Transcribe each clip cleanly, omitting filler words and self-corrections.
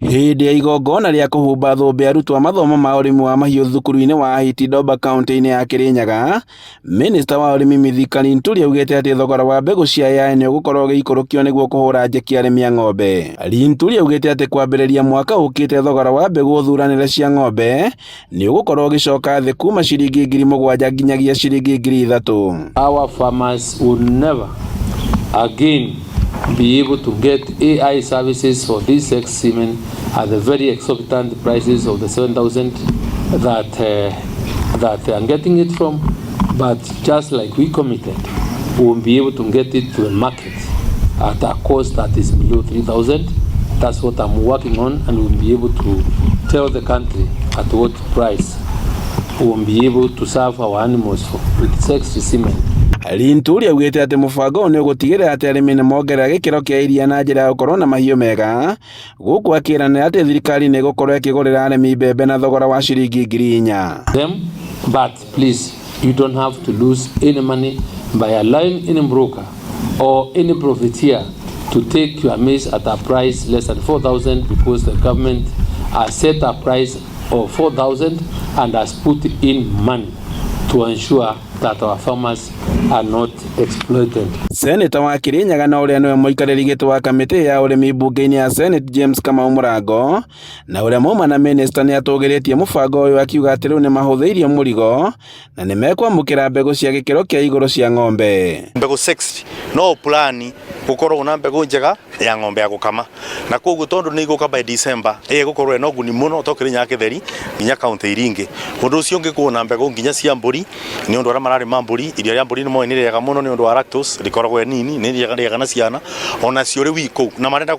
Hĩndĩ ya igongona rĩa kũhumba thũmbĩ arutwo a mathomo ma ũrĩmi wa mahiũ thukuru-inĩ wa Ahiti Domba kauntĩ-inĩ ya Kirinyaga, Minista wa ũrĩmi Mithika Linturi augĩte atĩ thogora wa mbegũ cia AI nĩ ũgũkorwo ũgĩikũrũkio nĩguo kũhũra njeki arĩmi a ng'ombe. Linturi augĩte atĩ kwambĩrĩria mwaka ũkĩte thogora wa mbegũ thuranĩre cia ng'ombe nĩ ũgũkorwo ũgĩcoka thĩ kuma ciringi 7,000 nginyagia ciringi 3,000. Our farmers will never again be able to get AI services for these sex semen at the very exorbitant prices of the 7,000 that they are getting it from. But just like we committed, we will be able to get it to the market at a cost that is below 3,000. That's what I'm working on, and we'll be able to tell the country at what price we will be able to serve our animals with sex semen. Linturi augĩte atĩ mũbango ũyũ nĩ ũgũtigĩrĩra atĩ arĩmi nĩ mongerera gĩkĩro kĩa iria na njĩra ya gũkorwo na mahiũ mega, gũkũ akĩranĩra atĩ thirikari nĩ ĩgũkorwo ĩkĩgũrĩra arĩmi mbembe na thogora wa ciringi 4,000. Them, but please, you don't have to lose any money by allowing any broker or any profiteer to take your maize at a price less than 4,000, because the government has set a price of 4,000 and has put in money to ensure that our farmers are not exploited. Seneta wa Kirinyaga na ũrĩa nĩwe mũikarĩri gĩtĩ wa kamĩtĩ ya ũrĩmi mbunge-inĩ ya Senate James Kamau Mũrango na ũrĩa mauma na minista nĩ atũgĩrĩtie mũbango ũyũ, akiuga atĩ rĩu nĩ mahũthĩirio mũrigo na nĩ mekwamũkĩra mbegũ cia gĩkĩro kĩa igũrũ cia ng'ombe. Mbegũ 60 no plan gukorwo na mbegũ njega ya ng'ombe ya gukama, na koguo tondu nĩ igũka by December ĩgũkorwo ĩna ũguni mũno to Kirinyaga kĩtheri nginya kaunti iria ingĩ. Ũndũ ũcio ũngĩ, kuona mbegũ nginya cia mbũri, nĩ ũndũ arĩa mararĩma mbũri, iria rĩa mbũri nĩ moĩ nĩ rĩega mũno nĩ ũndũ wa lactose, rĩkoragwo nini, nĩ rĩega rĩega na ciana ona cio rĩu i kũu na marenda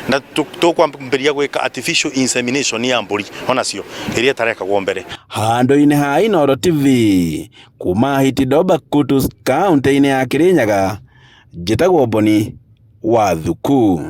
na tũkwambĩrĩria gwĩka artificial insemination ya mbũri onacio ĩrĩa ĩtarekagwo mbere. Handũ-inĩ ha Inooro TV kuma Ahiti Domba Kutus, kaunti-inĩ ya Kirinyaga, njĩtagwo Boni wa Thuku.